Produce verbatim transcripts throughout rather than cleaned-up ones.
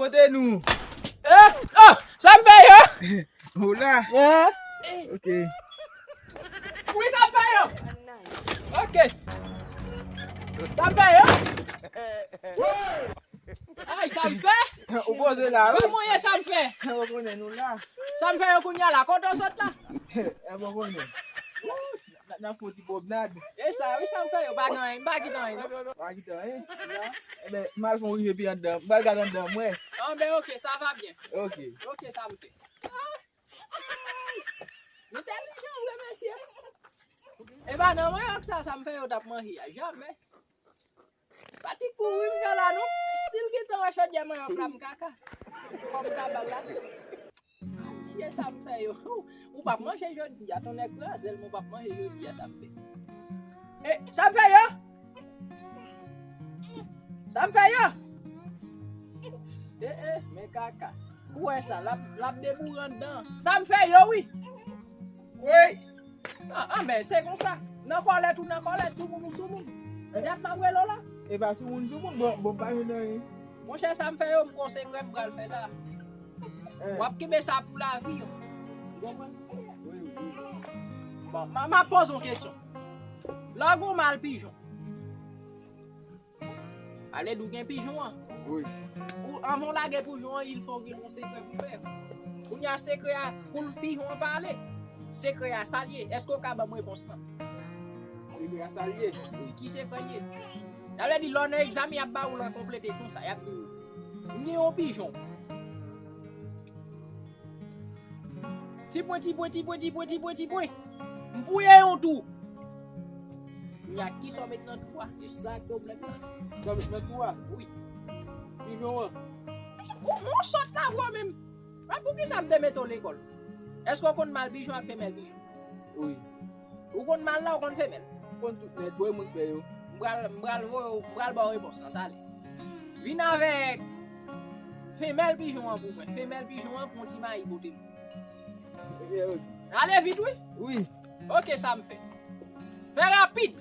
Kote nou? Eh, oh, sa m fè yo? Ou la? Eh. Ok. Wi, sa m fè yo? Ok. Sa m fè yo? Ay, sa m fè? Ou poze la, wi. Kòman ye, sa m fè? Ou konnen nou la. Sa m fè yo kounye a la? Kote w sot la? E bon konnen. N ap fè yon ti pwomnad. E sa, wi, sa m fè yo, pa gen anyen, m pa kite anyen, non. Pa kite anyen? Ebyen, m al fè yon rive pi anndan, m pral gade anndan, m wè. Anben, ok, sa va byen. Ok. Ok, sa m fè. Ah! M entèlijan vre, mesye. E pa nan manyòk sa, sa m fè yo t ap manje a, jamè. Pa ti kouri m fè la non. Si l gentan wè chodyè manyòk la, m kaka. Kòm tabal la. Kiyès sa m fè yo? Ou p ap manje jodi a, tonnè kraze l, men w p ap manje jodi a, sa m fè. E, sa m fè yo? Sa m fè yo? E, e, men kaka. Ou wè sa, l ap, l ap deboure anndan. Sa m fè yo, wi. Wi. Ah, ah, men se konsa. Nan kòlèt ou nan kòlèt, sou moun ou sou moun. Gad m ap rele w la. E pa sou moun sou moun, bon, bon, pa jwenn anyen. Monchè, sa m fè yo, m konsekan m pral fè la. Eh. W ap kenbe sa pou lavi w. Ou konprann? Wi, wi. Bon, m a, m ap poze w kesyon. Lè w gen yon mal pijon, pale di w gen pijon an. Wi. Ou, anvan w lage pijon an, il fò w gen yon sekrè pou fè. Kounye a, sekrè a, pou l pijon an pale, sekrè a sa l ye? Èske w ka ban m repons lan? Sekrè a sa l ye? Wi, ki sekrè l ye? Sa vle di, lè w nan egzamen, y ap ba ou l an konplete konsa, y ap di w, m gen yon pijon. Ti pwen, ti pwen, ti pwen, ti pwen, ti pwen, ti pwen. M fouye yon twou. Kounye a, kisa w met nan twou a? E sa k pwoblèm nan. Sa w met nan twou a? Wi. Pijon an. Ou, ou sòt la vre menm. Men poukisa m te mete w lekòl? Èske w konn mal pijon ak femèl pijon? Wi. Ou konn mal la, ou konn femèl? M konn tout nèt, bò, e moun k fè yo. M pral, m pral voye w, m pral ba w repons lan, talè. Vin avèk femèl pijon an pou mwen. Femèl pijon an pran ti mayi pote m. Ebyen, ok. Ale vit, wi. Wi. Ok, sa m fè. Fè rapid.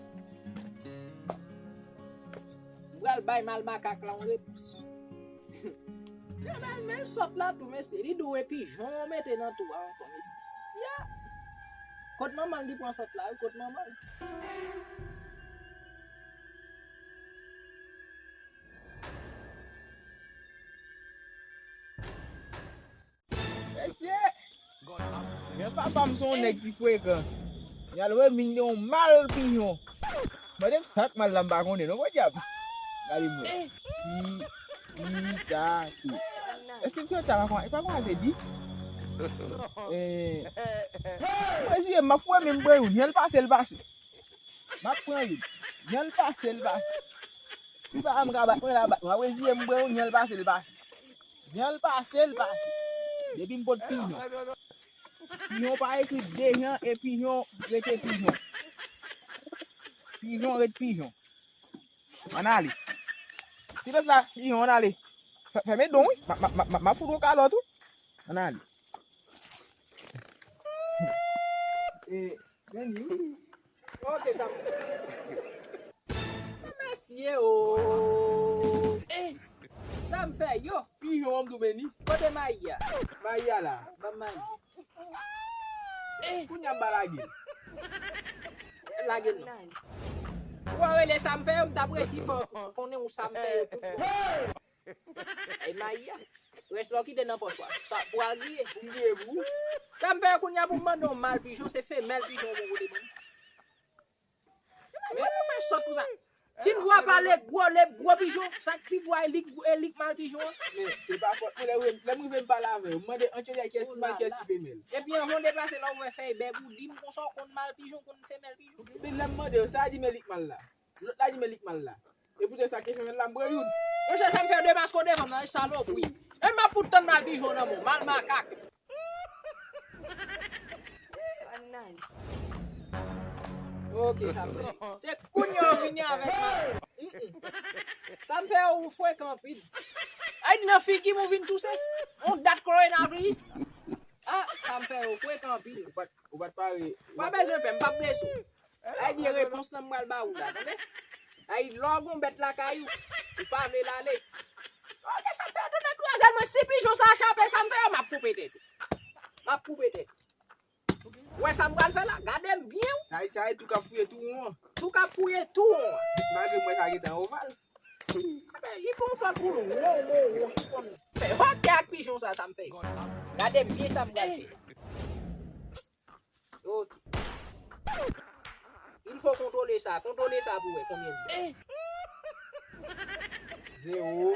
M pral bay mal makak la yon repons. Men, men, men sòt la tou, mesye. Li di w e pijon w mete nan twou a ankò, mesye. Sya. Kot manman l li pran sòt la, wi, kot manman l. Mesye! Gen papa m se yon nèg ki frekan. Y al wè m vin gen yon mal pijon. Mande m sa k mal la, m pa konnen non, podyab. Gade mwen. Ti, ti, ta, tou. Èske m se ta pa konn, e pa konn al te di? Eh, mwen ziye m, m ap fouye men m pran youn. Jan l pase, l pase. M ap pran youn. Jan l pase, l pase. Si papa m ka bat mwen, l a bat mwen. Apre ziye m pran youn, jan l pase, l pase. Jan l pase, l pase. Depi m pot pijon. Pijon pa ekri dejan e pijon rete pijon. Pijon ret pijon. Ann ale. Silans la, pijon, ann ale. Fè-, fèmen don, wi. M a, m a, m a, m a fout ou kalòt, wi. Ann ale. E, Dani, wi. Ok, sa m fè. Mesye o. Eh, sa m fè yo? Pijon an m tou beni. Kote mayi a? Mayi a la. Ban m mayi. Eh, kounye a m pa lage l. Lage l non. Ou a rele sa m fè yo, m t ap resi fò konnen ou sa m fè yo tout bon. Ay mayi a. Rès la w kite nan pòch ou a. Sa pou al griye. Pou m griye pou ou. Sa m fè kounye a pou m mande yon mal pijon, se femèl pijon ou pote ban m. Men ou fè sòt konsa. Ti nwa pale gwo, le gwo pijon, sa k pi gwo a, e li k, e li k mal pijon an. Men se pa fòt mwen, lè, lè m rive m pale avè yo. M mande antyèlè kiyès ki mal, kiyès ki femèl. Epi anvan w deplase la, ou wè fèy bèg ou, li m konsa, ou konn mal pijon, ou konn femèl pijon. Men lè m mande yo, sa a di men li k mal la. Lòt la di men li k mal la. E poutèt sa ke femèl la m pran youn. Monchè, sa m fè demaske w devan m nan, e salopri. E m ap fout tann mal pijon nan men w, mal makak. Ok, sa m fè. Se kounye a w vini avèk mal. Mm, mm. Sa m fè ou frekan anpil. Ay, nan figi m ou vin touse. On dat kowonaviris. Ah, sa m fè ou frekan anpil. Ou pa t, ou pa t pare. Pa bezwen pè, m p ap blese w. Ay, byen repons lan m pral ba ou la, tande? Ay, lè w gon bèt lakay ou, ou pa vle l ale. Ok, sa fè yo tounen kraze l, mwen si pijon sa chape, sa m fè yo, m ap koupe tèt ou. M ap koupe tèt ou. Ou wè sa m pral fè la? Gade m byen, wi. Sa, sa e tou k ap fouye tou won an. Tou k ap fouye tou won an. Malgre mwen sa gentan oval. Li pran fòm pou nou. Won, won, won, sou kòn. Fè, ok, ak pijon sa, sa m fè. Gade m byen sa m pral fè. Ok. Il faut contrôler ça. Kontwole sa pou wè konbyen l ye. Zewo.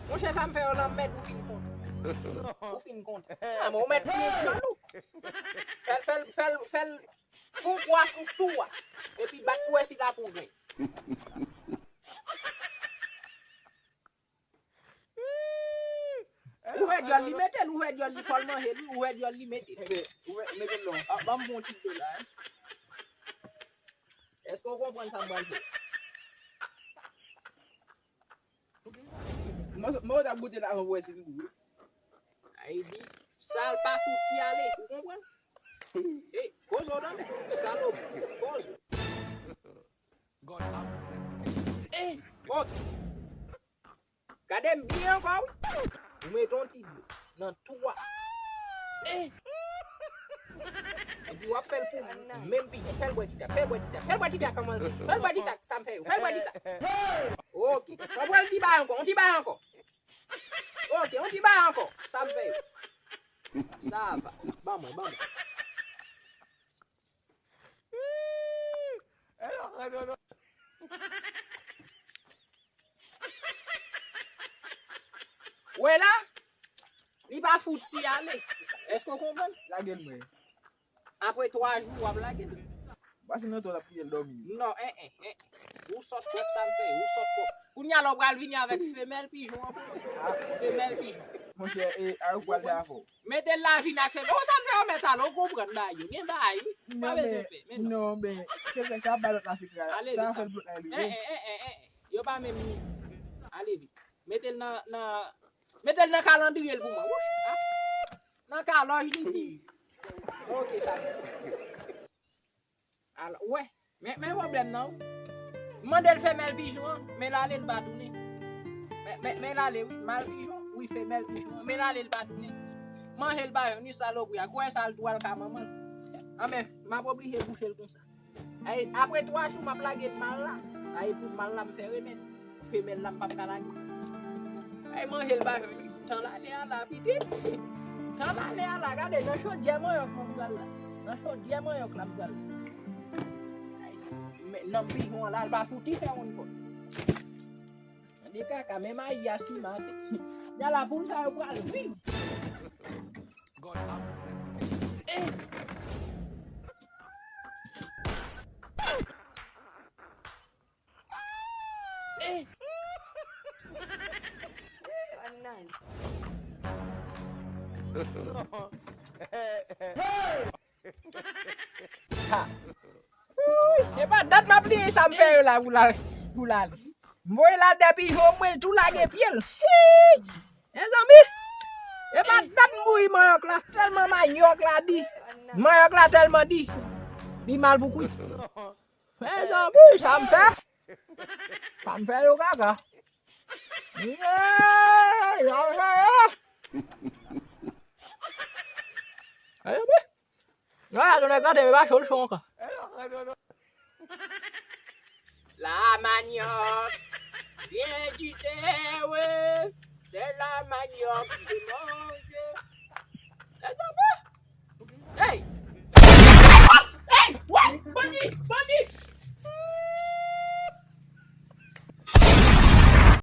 Monchè, sa m fè yo nan mèt ou fin kont. Ou fin kont. Ah, men ou mèt touye dyòl ou. Fè l, fè l, fè l, fè l fon kwa sou tou a. Epi bat pou wè si l ap ouvè. Ouvè dyòl li mete l, ouvè dyòl li fò l manje l, wi, ouvè dyòl li mete l. Ebe, ouvè, mete l non. Ah, ban m bon ti dola, hein. Èske w konprann sa m pral fè? Mwen, mwen t ap goute l avan pou wè si l gou. Ay di, sal pa fouti ale, ou konprann? Ey, poze w tande, salopri, poze w. Ey, ok. Gade m byen ankò, wi. Ou mete yon ti dlo nan tou a. Epi w ap fè l pou menm pijan. Fè l bwè ti tak, fè l bwè ti tak, fè l bwè ti tak kòmanse. Fè l bwè ti tak, sa m fè yo. Fè l bwè ti tak. Ok. Fè l bwè ti bay ankò, yon ti bay ankò. Ok, yon ti bay ankò. Sa m fè yo. Sa va. Ban mwen, ban mwen. Wè la, li pa fouti ale. Èske w konprann? Lage l mwen. Apre twa jou, w ap lage l. Pase nan to, l ap kite l dòmi. Non, en, en, en. Ou sòt twòp, sa m fè, ou sòt twòp. Kounye a la, w pral vini avèk femèl pijon an pou mwen. Ah. Femèl pijon. Monchè, e, a, ou pral de avè w. Mete l la vin ak fè. Oh, sa m fè yo mèt ale, ou konprann bagay yo. Gen bagay, wi. Pa bezwen pè, men non. Non, men, sekrè sa, ba lòt la sekrè a. Ale vit, sa fè l blòk la, li. Eh, eh, eh, eh, eh. Yo pa menm ni. Ale vit. Mete l nan, nan, mete l nan kalandriye l pou mwen. Wouch, ah. Nan kalòj li di. Ok, sa. Alò, wè, men, men pwoblèm nan, wi. M mande l femèl pijon an, men l ale, l pa tounen. Men, men, men l ale, wi, mal pijon, wi, femèl pijon an, men l ale, l pa tounen. Manje l pa jwenn, wi, salopri a, kwè sa, l tou al ka manman l. Anben, m ap oblije bouche l konsa. Ay, apre twa jou, m ap lage mal la. Ay, pou mal la, m fè remèd. Femèl la m p ap ka lage. Ay, manje l pa jwenn. Tan lane a la, pitit. Tan lane a la, gade, nan chodyè manyòk mwen pral la. Nan chodyè manyòk la m pral. Ay, men nan pijon an la, l pa fouti fè yon kòb. Tande kaka, men mayi a siman. Yala poul sa yo pral viv. Eh! Eh! Ha! Ui, e pa dat m ap bliye sa m fè yo la pou l al, pou l al. M voye l al dèpi jou mwen tou lage pye l. Hi! Mezanmi, e pa dat m bouyi manyòk la, tèlman manyòk la di. Manyòk la tèlman di. Li mal pou kwit. Mezanmi, sa m fè? Sa m fè yo kaka. Ye, sa m fè yo. Mezanmi. Gade, gade, gade, men pa cho l cho ankò. La manioc, bien agité, ouais. C'est la manioc du monde.